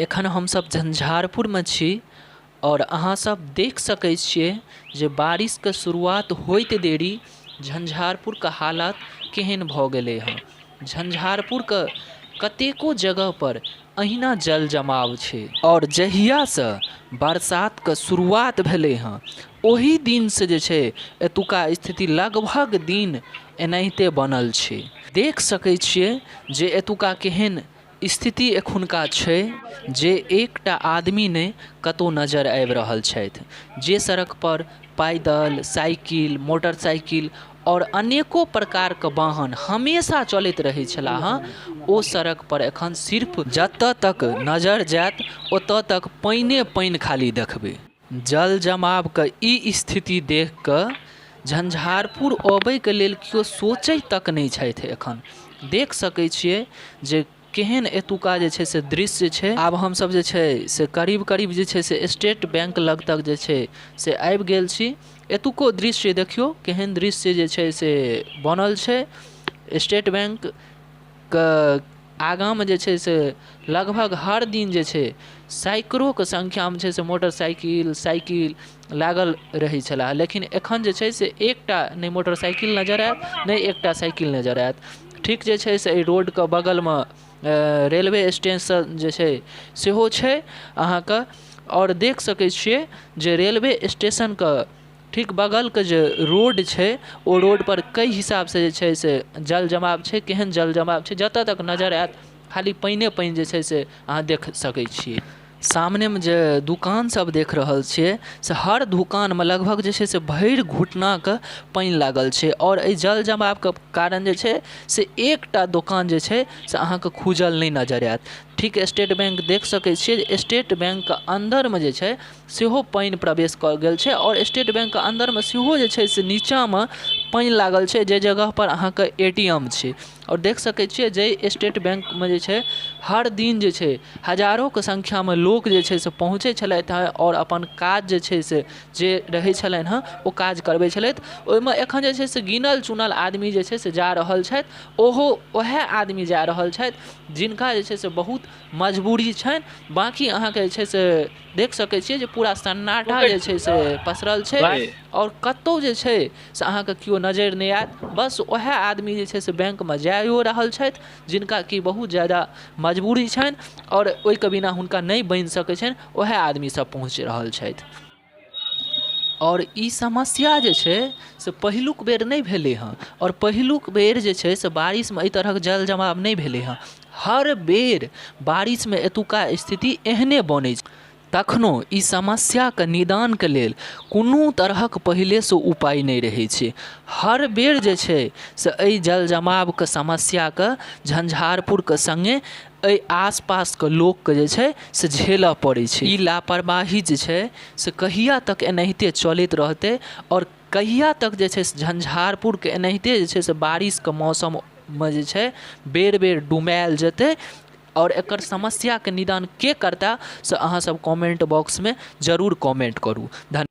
एखन हमसब झंझारपुरमे छी आओर अहाँ सब देख सकै छियै जे बारिशके शुरुआत होइत देरी झंझारपुरके हालत केहन भऽ गेलै हँ। झंझारपुरके कतेको जगह पर अहिना जल जमाव छै। आओर जहियासँ बरसातके शुरुआत भेलै हँ ओहि दिनसँ जे छै एतुका स्थिति लगभग दिन एनाहिते बनल छै। देख सकै छियै जे एतुका केहन स्थिति एखुनका छै जे एकटा आदमी नहि कतहु नजर आबि रहल छथि। जे सड़क पर पैदल, साइकिल, मोटरसाइकिल आओर अनेको प्रकारके वाहन हमेशा चलैत रहै छलाह हँ, ओ सड़क पर एखन सिर्फ जतऽ तक नजर जायत ओतऽ तक पानिए पानि खाली देखबै। जल जमावके ई स्थिति देख कऽ झंझारपुर अबैके लेल केओ सोचै तक नहि छथि एखन। देख सकै छियै जे केहन एतुका जे छै से दृश्य छै। आब हमसब जे छै से करीब करीब जे छै से स्टेट बैंक लग तक जे छै से आबि गेल छी। एतुको दृश्य देखियौ केहन दृश्य जे छै से बनल छै। स्टेट बैंक के आगाँमे जे छै से लगभग हर दिन जे छै सैकड़ोके संख्यामे छै से मोटरसाइकिल साइकिल लागल रहै छलाह, लेकिन एखन जे छै से एकटा नहि मोटरसाइकिल नजर आयत नहि एकटा साइकिल नजर आयत। ठीक जे छै से एहि रोडके बगलमे रेलवे स्टेशन जे छै सेहो छै अहाँके, आओर देख सकै छियै जे रेलवे स्टेशनके ठीक बगलके जे रोड छै ओ रोडपर कई हिसाबसँ जे छै से जल जमाव छै। केहन जल जमाव छै, जतऽ तक नजर आयत खाली पानिए पानि जे छै से अहाँ देख सकै छियै। सामनेमे जे दुकान सब देख रहल छियै से हर दुकानमे लगभग जे छै से भरि घुटनाके पानि लागल छै, आओर एहि जल जमावके कारण जे छै से एकटा दोकान जे छै से अहाँके खुजल नहि नजर आयत। ठीक स्टेट बैंक देख सकै छियै जे स्टेट बैंकके अन्दरमे जे छै सेहो पानि प्रवेश कऽ गेल छै, आओर स्टेट बैंकके अन्दरमे सेहो जे छै से नीचाँमे पानि लागल छै जे जगहपर अहाँके ATM छै। आओर देख सकै छियै जे स्टेट बैंकमे जे छै हर दिन जे छै हजारोके संख्यामे लोक जे छै से पहुँचै छलथि हँ, आओर अपन काज जे छै से जे रहै छलनि हँ ओ काज करबै छलथि। ओहिमे एखन जे छै से गिनल चुनल आदमी जे छै से जा रहल छथि, ओहो वएह आदमी जा रहल छथि जिनका जे छै से बहुत मजबूरी छनि। बाँकी अहाँके जे छै से देख सकै छियै जे पूरा सन्नाटा जे छै से पसरल छै, आओर कतहु जे छै से अहाँके केओ नजरि नहि आयत। बस वएह आदमी जे छै से बैंकमे जाइयो रहल छथि जिनका कि बहुत ज्यादा मजबूरी छनि आओर ओहिके बिना हुनका नहि बनि सकै छनि, वएह आदमी सब पहुँच रहल छथि। आओर ई समस्या जे छै से पहिलुक बेर नहि भेलै हँ, आओर पहिलुक बेर जे छै से बारिशमे एहि तरहक जल जमाव नहि भेलै हँ। हर बेर बारिशमे एतुका स्थिति एहने बनै छै। तखनो ई समस्याके निदानके लेल कोनो तरहक पहिलेसँ उपाय नहि रहै छै। हर बेर जे छै से एहि जल जमावके समस्याके झंझारपुरके सङ्गे एहि आसपासके लोकके जे छै से झेलऽ पड़ै छै। ई लापरवाही जे छै से कहिया तक एनाहिते चलैत रहतै, आओर कहिया तक जे छै से झंझारपुरके एनाहिते जे छै से बारिशके मौसममे जे छै बेर बेर डुमायल जेतै, आओर एकर समस्याके निदान के करता से अहाँ सब कमेंट बॉक्समे जरूर कमेंट करू। धन्यवाद।